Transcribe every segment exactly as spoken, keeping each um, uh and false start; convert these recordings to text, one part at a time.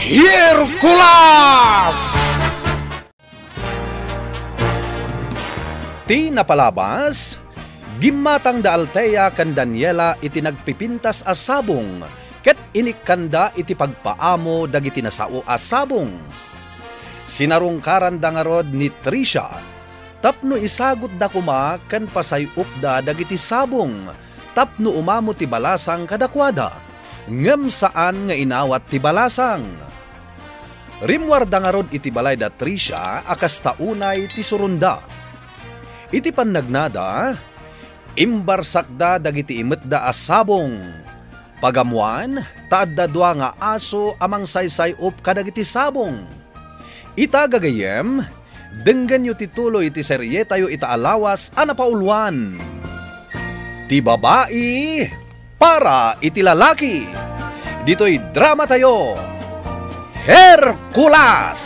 Hercules! Ti napalabas, gimmatang da Althea ken Daniela iti nagpipintas a sabong ket inikkanda iti pagpaamo dagiti nasao a sabong. Sinarungkaranda ngarud ni Tricia tapno isagutda koma ken pasay-opda dagiti sabong tapno umamo ti balasang kadakuada, ngem saan nga inawat ti balasang. Rimmuarda ngarud iti balay da Tricia a kasta unay ti suronda. Iti pannagnada, imbarsakda dagiti imetda a sabong. Pagammoan, ta adda dua nga aso a mangsaysay-op kadagiti sabong. Ita, gagayyem, denggenyo ti tuloy ti serietayo ita a lawas a napauluan, Ti Babai para iti Lalaki. Ditoy dramatayo, Hercules!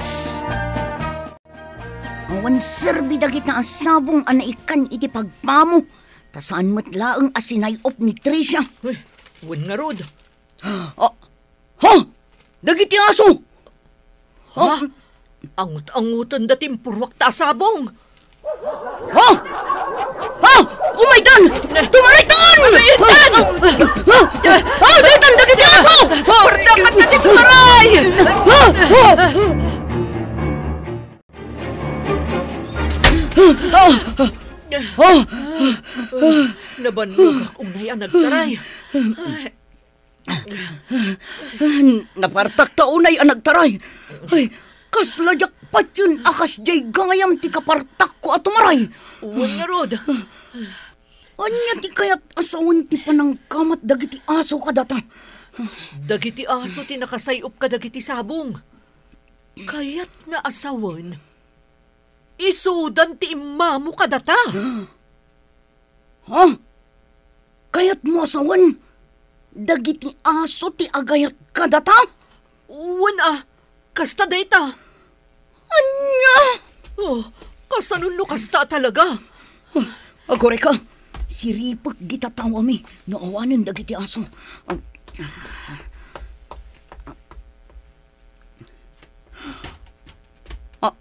Awan serbi dagita a sabong a naikkan iti pagpaamo, ta saan met laeng a sinay-op ni Tricia. Uy, wen ngarud. Ah, ha? Dagiti aso! Ha? Ha? Angut-angutenda ti impurruakta a sabong! Ha? Ha? Umaydan! Tumaraydan! Umaydan! Ha? Ha? Daytan dagiti aso! Ha? Dapat na ti tumaray! Ha? Ha? Ha? Nabannogak unay a nagtaray. Napartak ta unay a nagtaray. Ay, kasla diak patien a kasdiay gayam ti kapartakko a tumaray. Wen ngarud. Ania ti kayat a sawen ti panangkamat dagiti aso kadata? Dagiti aso ti nakasay-op kadagiti sabong. Kayatna a sawen, isudan ti immamo kadata. Ha? Kayatmo a sawen, dagiti aso ti agayat kadata? Wen a, kasta dayta. Ania? Oh, kasano no kasta a talaga? Agurayka, siripek dita tawami no awanen dagiti aso. Ah, ah,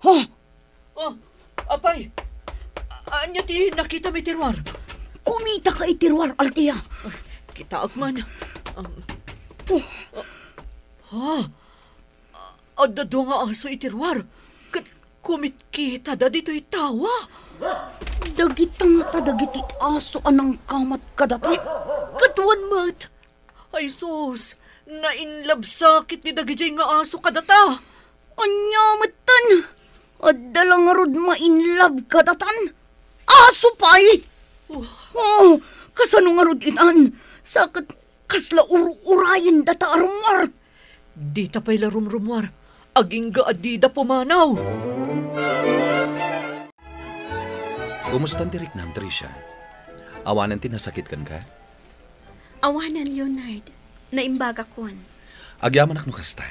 Oh! Oh, apay, ania ti nakitam iti ruar? Kumitaka iti ruar, Althea. Ay, kitaak man. Um, Oh. Ah, ha? Adda dua nga aso iti ruar. Ket kumitkitada ditoy tawa. Dagita ngata dagiti aso a nangkamat kadata? Ket wen met. Ay sus, nainlabsakit ti dagidiay nga aso kadata. Ania metten? Adda la ngarud mainlab kadatan? Aso pay? Oh. Oh, kasano ngarud itan? Sa ket kasla ur-urayen data a rummuar. Dita pay la rumrummuar, agingga a dida pumanaw. Kumustan ti riknam, Tricia? Awanen ti nasakit kenka? Awanen, Leonard. Naimbagakon. Agyamanak no kasta.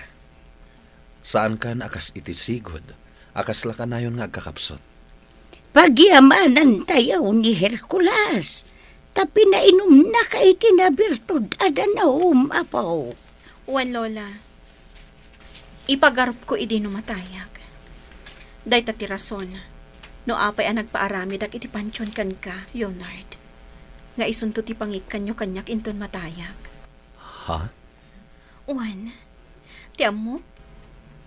Saankan a kas iti sigud, a kasla kanayon nga agkakapsut. Pagyamanantayo ni Hercules, ta pinainumnaka iti nabirtud a danum, Apo. Wen, Lola. Ipagarupko idi no matayag. Dayta ti rason no apay a nagpaaramidak iti pantion kenka, Leonard, nga isunto ti pangikkanyo kaniak inton matayag. Ha? Wen, ti ammok,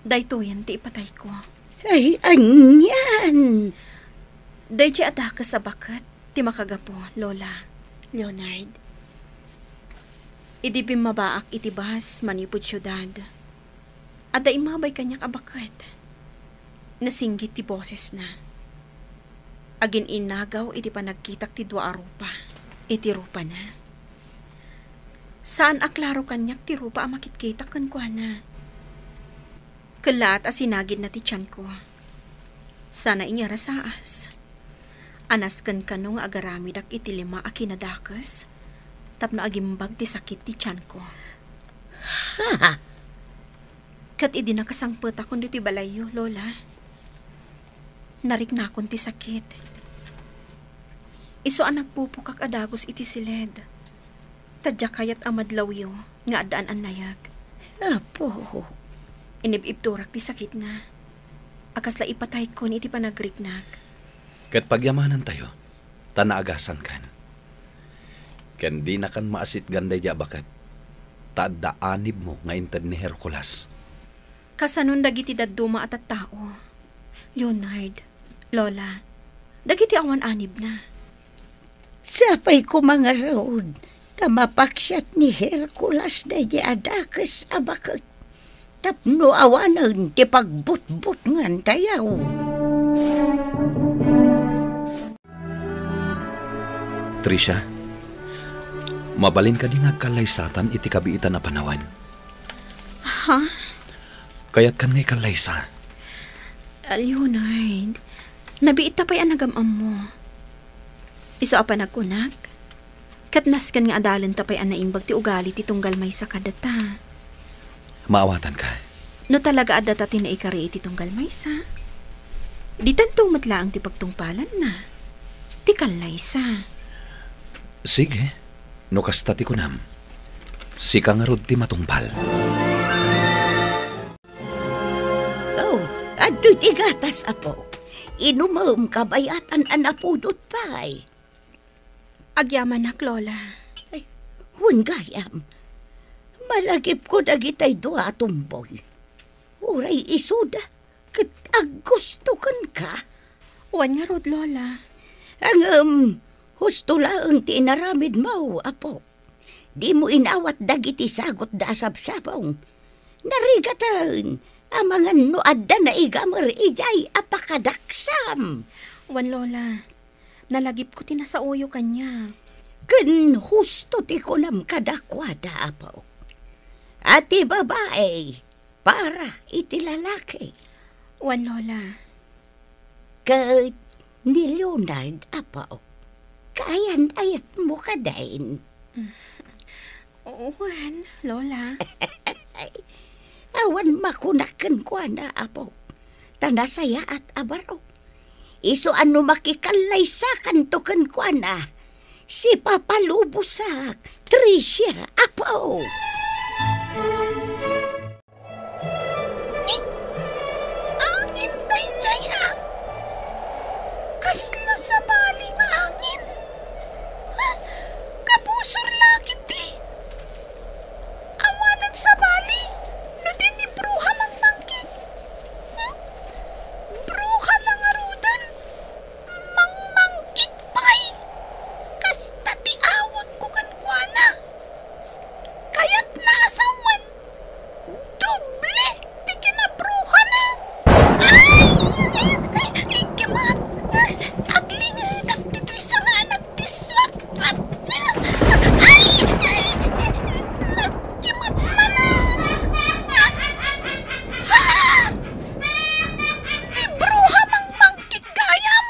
daytoyen ti ipatayko. Ay, anian? Daydiay a dakes a baket ti makagapu, Lola. Leonard. Idi bimmabaak iti bus manipud siudad, adda immabay kaniak a baket. Nasinggit ti bosesna. Agin-inagaw iti panagkitak ti dua a rupa. Iti rupana. Saan a klaro kaniak ti rupa a makitkitak kenkuana. Kellaat a sinagidna ti tianko. Sana inyarasaas. A nasken kano nga agaramidak iti lima a kinadakes tapno agimbag ti sakit ti tianko. Ha? Ket idi nakasangpetakon ditoy balayyo, Lola, nariknakon ti sakit. Isu a nagpupukak a dagus iti siled, ta diak kayat a madlawyo nga addaan a nayag. Apo. Inib-ibturak ti sakitna. A kasla ipataykon iti panagriknak. Ket pagyamanantayo, ta naagasankan. Ken dinakan maasitgan daydi a baket, ta adda anibmo nga inted ni Hercules. Kasanon dagiti dadduma a tattao, Leonard, Lola, dagiti awan anibna. Sapay koma ngarud ta mapaksiat ni Hercules daydi a dakes a baket tapno awanen ti pagbutbutngantayo. Tricia, mabalin kadi nga agkallaysatan iti kabiitan a panawen? Ha? Kayatkan nga ikallaysa. Ah, Leonard, nabiitta pay a nagam-ammo. Isu a panagkunak, ket nasken nga adalenta pay a naimbag ti ugali ti tunggal maysa kadata. Maawatanka. No talaga addata ti naikari iti tunggal maysa, ditanto met laeng ti pagtungpalanna. Ti kallaysa. Sige, no kasta ti kunam, sika ngarud ti matungpal. Oh, adtoy ti gatas, apo. Inumem kabayatan a napudot pay. Agyamanak, Lola. Ay, wen gayam. Malagipko dagitay dua a tumboy. Uray isuda, ket aggusto kenka. Wen ngarud, Lola. Ngem, husto laeng ti inaramidmo, apo. Dimo inawat dagiti sagutda a sabsabong. Narigaten, amangan no adda naigamer idiay a pakadaksam. Wen, Lola, nalagipko ti nasaoyo kaniak. Ken husto ti kunam kadakuada, apo. A ti babai, para iti lalaki. Wen, Lola. Ket ni Leonard, apo, kaayan-ayatmo kadin? Wen, Lola. Awan makunak kenkuana, apo, ta nasayaat a baro. Isu a no makikallaysakanto kenkuana, sipapalubosak, Tricia, apo. Ni, angin daydiay a. Kasla sabali nga angin. Ha? Kabusor la ketdi. Awanen sabali no di ni Bruha mangmangkit. Hmm? Bruha la ngaruden. Mangmangkit pay. Kasta ti awagko kenkuana. Kayatna a sawen, doble ti kinabruhana. Ay! Ikimat! Aglingedak ditoy sanga a nagdissuak. Ay! Nagkimat manen! Ha? Ni Bruha mangmangkit gayam?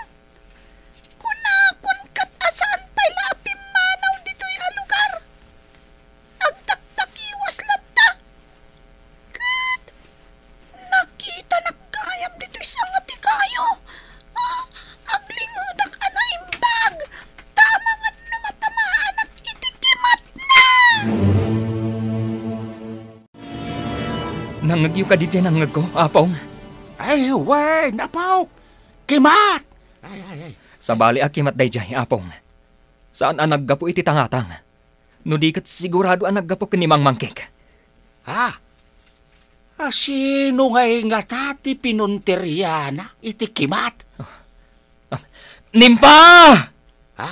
Kunakon ket a saan pay la a pimmanaw ditoy a lugar. Agdakdakiwas latta. Ket nakitanak gayam ditoy sanga ti kayo. Ah, aglingedak a naimbag. Ta amangan no matamaanak iti kimatna. Nangngegyo kadi diay nangngegko, Apong? Ay, wen, Apok. Kimat! Ay, ay, ay. Sabali a kimat daydiay, Apong. Saan a naggapu iti tangatang. No di ket sigurado a naggapu ken ni Mangmangkik. Ha? A, sino ngay ngata ti pinunteriana iti kimat? Ah, Nimpa! Ha?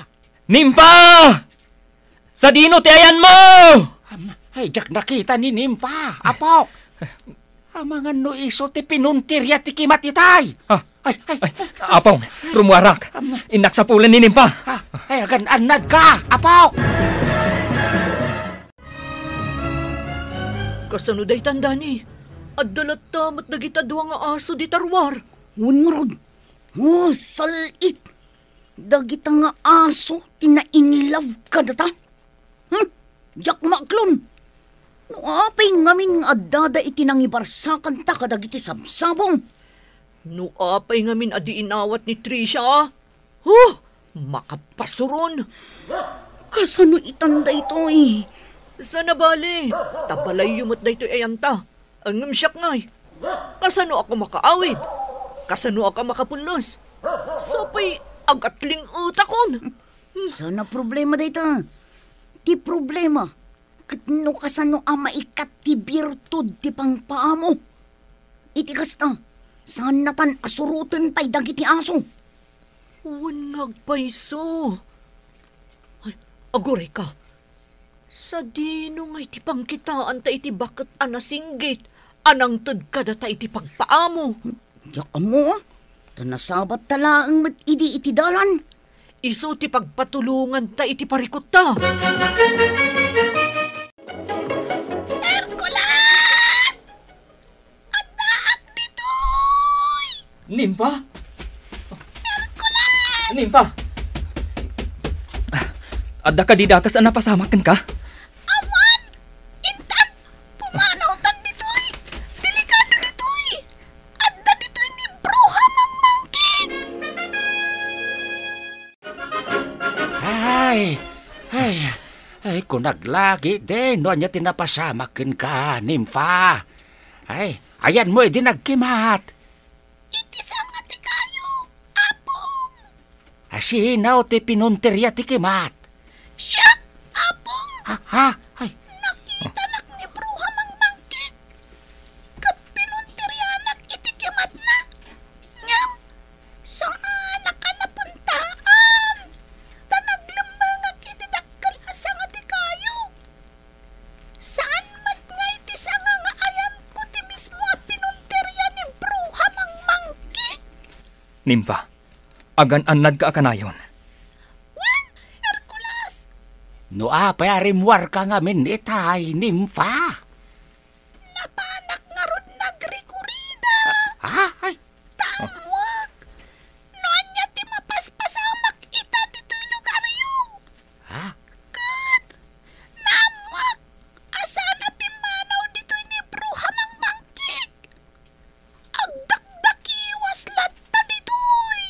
Nimpa! Sadino ti ayanmo? Am, ay, diak nakita ni Nimpa, Apok. Amangan no isu ti pinunteria ti kimat itay. Ah. Ay, ay, ay, Apong, rumuarak. Am, innak sapulen ni Nimpa. Ah, ay, agan-annadka, Apok. Kasano daytan, Dani? Adda latta met dagita dua nga aso dita ruar. Wen ngarud. Oh, sal-it. Dagita nga aso ti na-in love kadata. Hmm? Diak maaklon. No apay ngamin nga addada iti nangibarsakanta kadagiti sabsabong? No apay ngamin a di inawat ni Tricia? Huh! Makapasuron! Kasano itan daytoy? Saan a bale, ta balayyo met daytoy ayanta. Ngem siak ngay, kasanoak a makaawid? Kasanoak a makapullos? Sapay agatling-etakon. Saan a problema dayta? Ti problema, ket no kasano a maikkat ti birtud ti pangpaamo. Iti kasta, saannatan a suroten pay dagiti aso. Wen nga agpayso. Ay, aguray ka. Sadino nga iti pangkitaanta iti baket a nasinggit a nangted kadata iti pagpaamo? Diak ammo, a. Ta nasabatta laeng met idi iti dalan. Isu ti pagpatulonganta iti parikutta. Hercules! Addaak ditoy! Nimfa? Hercules! Nimfa? Adda kadi dakes a napasamak kenka? Awan! Intan, pumanawtan ditoy! Delikado ditoy! Adda ditoy ni Bruha Mangmangkig! Ay, ay, ay, kunaglagi'di no ania ti napasamak kenka, Nimfa. Ay, ayanmo idi nagkimat. Iti sanga ti kayo, Apong. A, sino ti pinunteria ti kimat? Siak, Apong. Ha? Ha? Ay. Nakitanak ni Bruha Mangmangkig. Ket pinunterianak iti kimatna. Ngem, saanak a napuntaan. Ta naglemmengak iti dakkel a sanga ti kayo. Saan met nga iti sanga nga ayanko ti mismo a pinunteria ni Bruha Mangmangkig? Nimfa, agan-annadka a kanayon. Wen, Hercules! No apay a rimmuarka ngamin itay, Nimfa? Napanak ngarud nagrikurida. Ah, ay. Ta ammoek no ania ti mapaspasamak ita ditoy lugaryo. Ha? Ket naammoak a saan a pimmanaw ditoy ni Bruha Mangmangkig. Agdakdakiwas latta ditoy.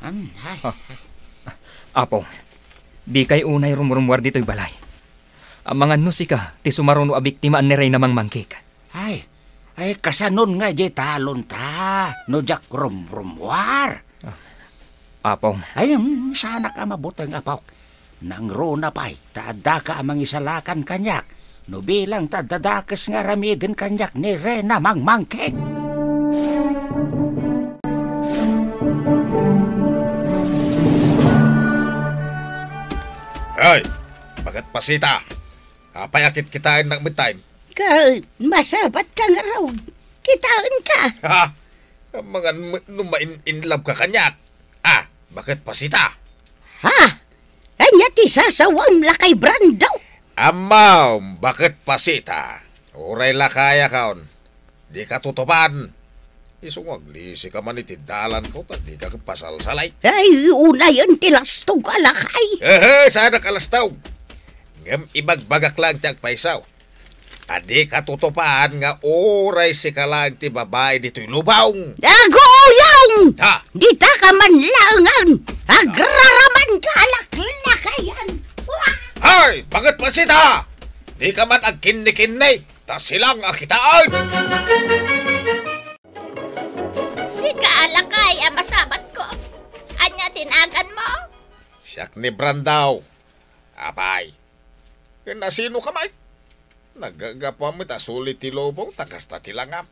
Am, ay. Ha? Apong, dikay unay rumrummuar ditoy balay. Amangan no sika ti sumaruno a biktimaan ni Reyna Mangmangkig. Ay, ay, kasanon nga idiay talonta no diak rumrummuar? Ah, Apong. Ay, mm, saanak a mabuteng, Apok. Nangruna pay, ta addaka a mangisalakan kaniak, no bilang ta adda dakes nga aramiden kaniak ni Reyna Mangmangkig. Ay, baket pasita. Apay a kitkitaennak metten? Ket masabatka ngarud. Kitaenka. Ha? Amangan met no main-inlove ka kaniak. Ah, baket pasita? Ha? Ania ti sasawam, Lakay Brando? Ammom, baket pasita. Uray lakayakon. Dika tutupan. Isu nga aglisika man iti dalanko, ta dika ket pasalsalay. Ay, unayen ti lastog a lakay. Ehe, saanak a lastog. Ngem ibagbagak laeng ti agpayso. A dika tutupan nga uray sika laeng ti babai ditoy lubong. Aguyong! Ha? Ditaka man laengen. Agraraman ka a laklakayan. Ay, baket pasita! Dika man agkinnikinni. Ta silang a kitaen! Sika a lakay a masabatko. Ania ti naganmo? Siak ni Brando. Apay, ken asino ka met? Naggapu met a suli ti lubong ta kasta ti langam.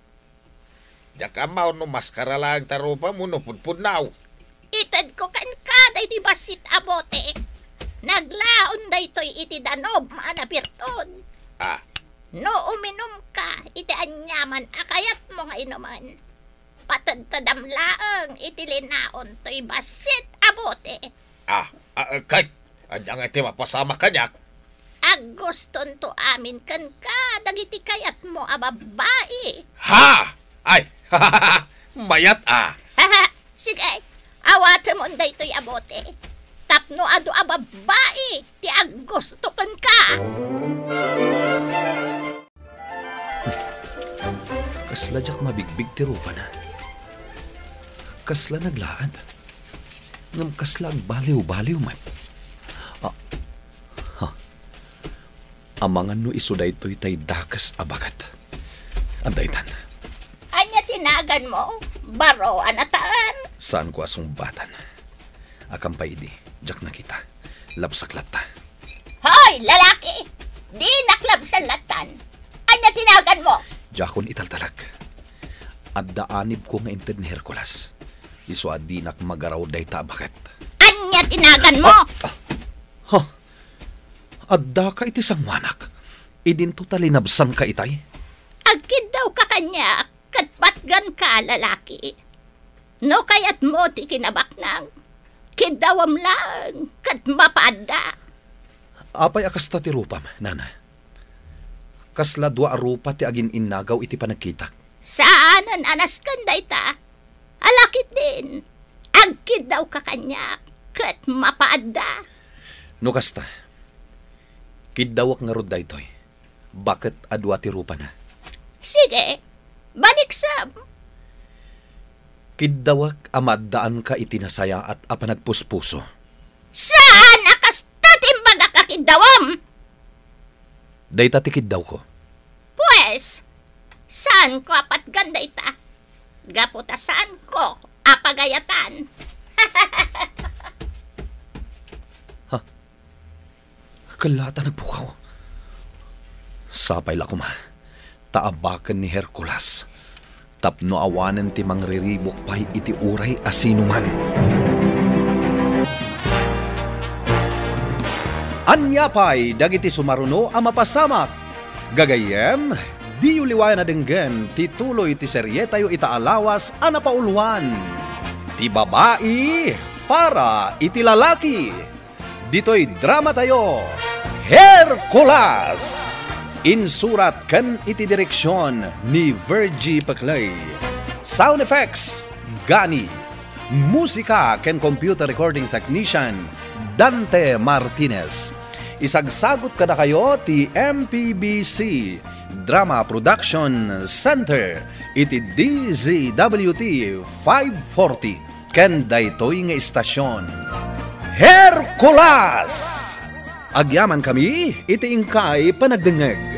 Diak ammo no maskara laeng ta rupam wenno pudpudno. Itedko kenka daytoy bassit a bote. Naglaon daytoy iti danum a napirton. Ah. No uminumka iti aniaman a kayatmo nga inumen, patedtedam laeng iti linaon toy bassit a bote. Ah, ah, ah, kay, ania nga ti mapasamak kaniak? Agustonto amin kenka dagiti kayatmo a babbai. Ha! Ay, mayat a! Sige, awatemon daytoy a bote. Tapno adu a babbai ti aggusto kenka. Kasla diak mabigbig ti rupana. Kasla naglaad. Ngem kasla agbaliw-baliw met. Ah, ha. Amangan no isu daytoy tay dakes a baket. Adda itan. Ania ti naganmo? Baro a nataer? Saanko a sungbatan. Akan pay idi, diak nakita. Labsak latta. Hoy, lalaki! Dinak labsan lattan. Ania ti naganmo? Diakon italtalek. Adda anibko nga inted ni Hercules. Isu a dinak magaraw dayta a baket. Ania ti naganmo? Ah, ah. Huh. Addaka iti sangoanak. Idinto ta linabsanka itay. Agkiddawka kaniak ket patganka, lalaki. No kayatmo ti kinabaknang, kiddawam laeng ket mapaadda. Apay a kasta ti rupam, nana? Kasla dua a rupa ti agin-innagaw iti panagkitak. Saanen a nasken dayta. Ala ketdin, agkiddawka kaniak ket mapaadda. No kasta, kiddawek ngarud daytoy. Baket a dua ti rupana. Sige, baliksem. Kiddawek a maaddaanka iti nasayaat a panagpuspuso. Saan a kasta ti imbagak a kiddawam? Dayta ti kiddawko. Pues, saanko a patgan dayta. Gapu ta saanko a pagayatan. Ha? Kella ta nagpukaw. Sapay la koma ta abaken ni Hercules tapno awanen ti mangriribuk pay iti uray a sinuman. Ania pay dagiti sumaruno a mapasamak? Gagayyem, diyo liwayan a denggen ti tuloy ti serietayo ita a lawas a napauluan, Ti Babai para iti Lalaki. Ditoy dramatayo, Hercules! Insurat ken iti direksion ni Virgie Peclay. Sound effects, Gani. Musika ken computer recording technician, Dante Martinez. Isagsagut kadakayo ti M P B C Drama Production Center iti D Z W T five forty. Ken daytoy nga istasion, Hercules! Agyamankami iti inkay panagdengngeg.